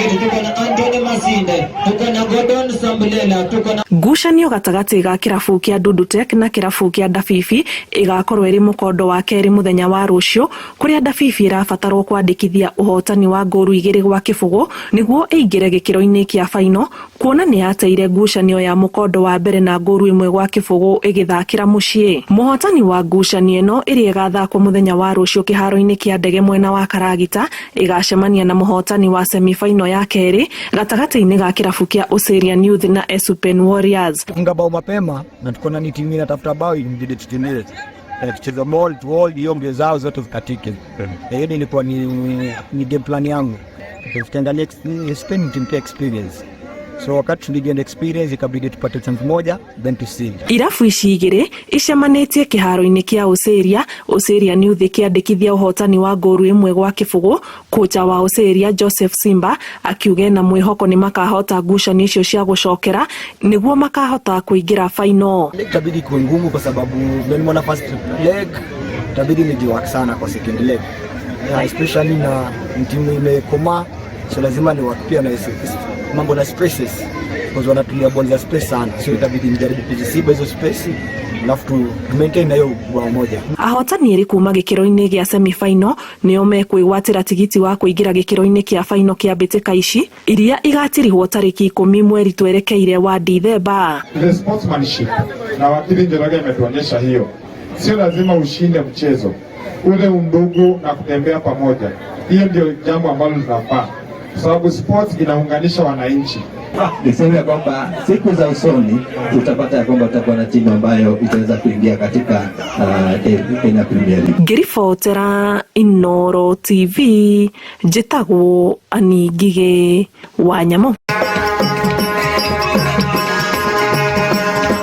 kitu. Tuko na Anthony Masinde, tuko na Gordon Sambulela, tuko na Ngucanio gatagatĩ ga kĩrabu kĩa Dudutech na kĩrabu kĩa Ndabibi ĩgakorwo ĩrĩ mũkondo wa kerĩ mũthenya wa rũciũ, kũrĩa Ndabibi ĩrabatarwo kwandĩkithia ũhotani wa ngũru 2-0 nĩguo ĩingĩre gĩkĩro-inĩ kĩa baino, kuona nĩ yateire ngucanio ya mũkondo wa mbere na ngũru 1-0 ĩgĩthakĩra mũciĩ. Mũhotani wa ngucanio ĩno ĩrĩa ĩgathakwo mũthenya wa rũciũ kĩharo-inĩ kĩa ndege mwena wa Karagita ĩgacemania na mũhotani wa semifinal ya kerĩ gatagatĩ-inĩ ga kĩrabu kĩa Oserian Youth na Esupen Warriors. Kufunga bao mapema na tuko ni timu inatafuta bao, inabidi tutumie tucheze ball to hold hiyo mbio zao zote zikatike. Hiyo ilikuwa ni game plan yangu. Tukiangalia Spain timu pia experience, so wakati tuligain experience ikabidi tupate chance moja then to see. Irabu ici igĩrĩ icemanĩtie kĩharo-inĩ kĩa Ũceria, Oserian Youth ĩkĩandĩkithia ũhotani wa ngũru 1-0. Kocha wa Ũceria Joseph Simba akiuga ena mwĩhoko nĩ makahota ngucanio icio cia gũcokera nĩguo makahota kũingĩra final. Itabidi kuwe ngumu kwa sababu ndio nimeona first leg, itabidi nijiwork sana kwa second leg. Yeah, especially na timu imekomaa, so lazima ni work pia na mambo na spaces because wanatumia ball za space sana, so itabidi nijaribu kuzisiba hizo space alafu tu maintain na hiyo bao moja. Ahotani erĩ kuma gĩkĩro-inĩ gĩa semifinal nĩo mekwĩgwatĩra tigiti wa kũingĩra gĩkĩro-inĩ kĩa final kĩa mbĩtĩka ici iria igatirihwo tarĩki 10 mweri twerekeire wa Dithemba. The sportsmanship na wakili Njoroge ametuonyesha hiyo, sio lazima ushinde mchezo, ule undugu na kutembea pamoja, hiyo ndio jambo ambalo linafaa, kwa sababu sports inaunganisha wananchi. Niseme ya kwamba siku za usoni tutapata ya kwamba tutakuwa na timu ambayo itaweza kuingia katika Kenya Premier League. Ngĩribotera Inooro TV, njĩtagwo Annie Ngigĩ wa Nyamũ.